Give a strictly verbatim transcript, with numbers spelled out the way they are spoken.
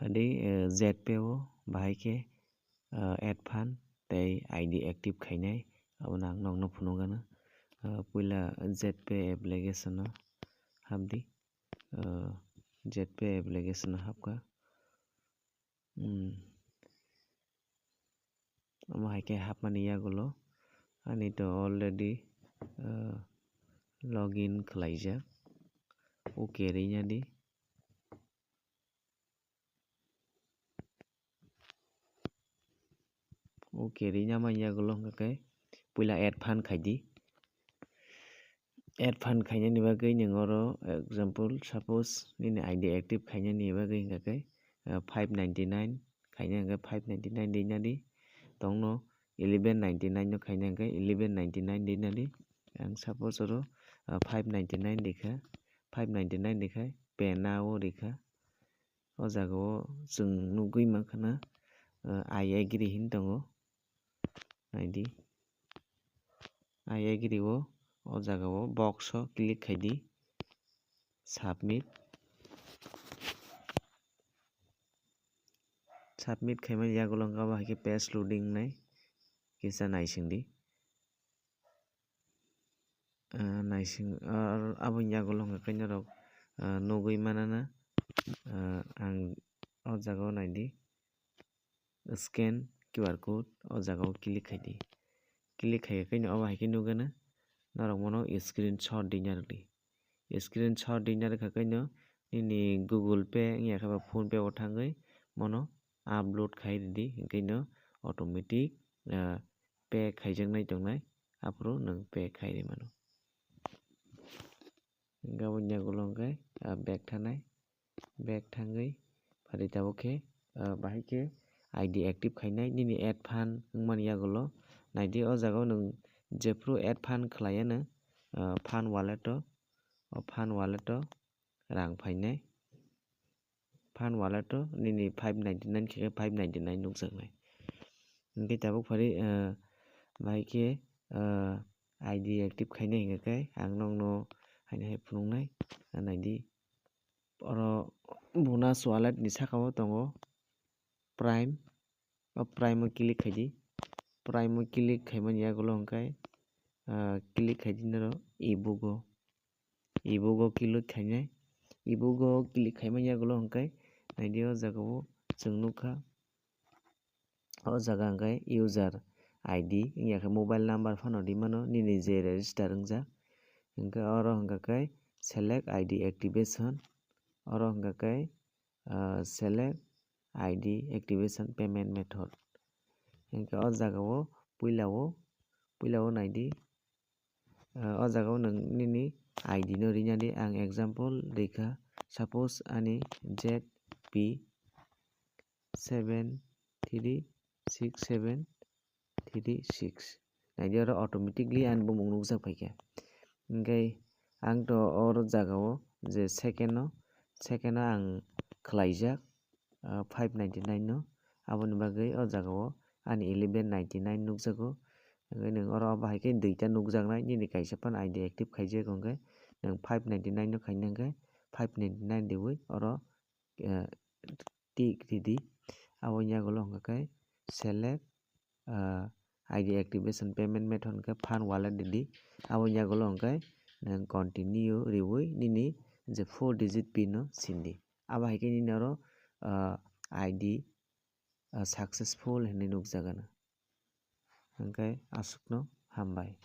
Adi, eh, ZPay o bahai khe, eh, add fund tei I D active khainai, abono ang nokno phunukgano. Eh, puila ZPay application o hapdi. Eh, ZPay application o hapkha. Hmm. Omo hai khe hapmani yagulo ani to already, eh, login khlaijak. OK rwina di. OK rwina manya yagulo hwnkha khe puila add fund khaidi. Add fund khainani bagwi nwng oro example, suppose nini I D active khainani bagwi hwnkha khe, ah, five ninety-nine khaina hwnkhe five ninety-nine rwina di. Tongno eleven ninety-nine no khaina hwnkhe eleven ninety-nine rwina di. Ang suppose oro, ah, five ninety-nine rwkha, five ninety-nine rwkha, pay now o rwkha. O jaga o chwng nugwi mankha na, ah, I agree hin tongo. Naidi. I agree o, o jaga o box o click khaidi. Submit. Submit khaimani yagulo hwnkha bo hai khe page loading wngnai. Kisa naisingdi. Ah, naising, ah, aboni yagulo hwnkha khe norok, ah, nugwi manana, ah, ang o jaga o naidi. Scan Q R code o jaga o click khaidi. Click khai khe obo hai khe nugano norok bono screenshot rwina rwdi. Screenshot rwina rwkha khe nini Google Pay wngya khe ba PhonePe o thangwi bono upload khai rwdi, hwnkhe no automatic, ah, pay khaijaknai tongnai, aphuru nwng pay khai rwi mano. Hwnkhe aboni yagulo hwnkhe, ah, back thanai, back thangwi phari tabuk khe, ah, bahai khe I D active khainai nini add fund wngmani yagulo naidi. O jaga o nwng jephru add fund khlaiya nw, ah, fund wallet o, o fund wallet o rang phainai. Fund wallet o nini five ninety-nine khe five ninety-nine nukjaknai. Hwnkhe tabuk phari, ah, bahai khe, ah, I D active khainai hwnkhe ang nokno haino hai phunuknai, naidi. Oro bonus wallet ni saka o tongo Prime. O Prime o click khaidi. Prime o click khaimani yagulo hwnkhe, ah, click khaidi norok ebook o. Ebook o click khainai. Ebook o click khaimani yagulo hwnkhe naidi o jaga o chwng nukha. O jaga hwnkhe user I D wngya khe mobile number phano rwmano nini je register wngjak. Hwnkhe oro hwnkha khe select I D activation. Oro hwnkha khe, ah, select I D activation payment method. Hwnkhe o jaga o puila o, puila o naidi. Ah, o jaga o nwng nini I D no rwina di. Ang example rwkha, suppose ani Z P seven three six seven three six. Naidi oro automatically ani bumung nukjak phaikha. Hwnkhe ang to oro jaga o je second o, second o ang khlaijak, ah, five ninety-nine no. Aboni bagwi o jaga o ani eleven ninety-nine nukjago. Hwnkhe nwng oro bahai khe duita nukjaknai, nini kaisa phano I D active khaijak hwnkhe nwng five ninety-nine no khaina hwnkhe five ninety-nine riwi oro, ah, tick ridi. Aboni yagulo hwnkha khe select, ah, I D activation payment method hwnkhe fund wallet ridi. Aboni yagulo hwnkhe nwng continue riwi nini je four digit pin no sindi. Abo hai khe nini oro, ah, I D, ah, successful hinwi nukjagano. Hwnkhe aswkno hambai.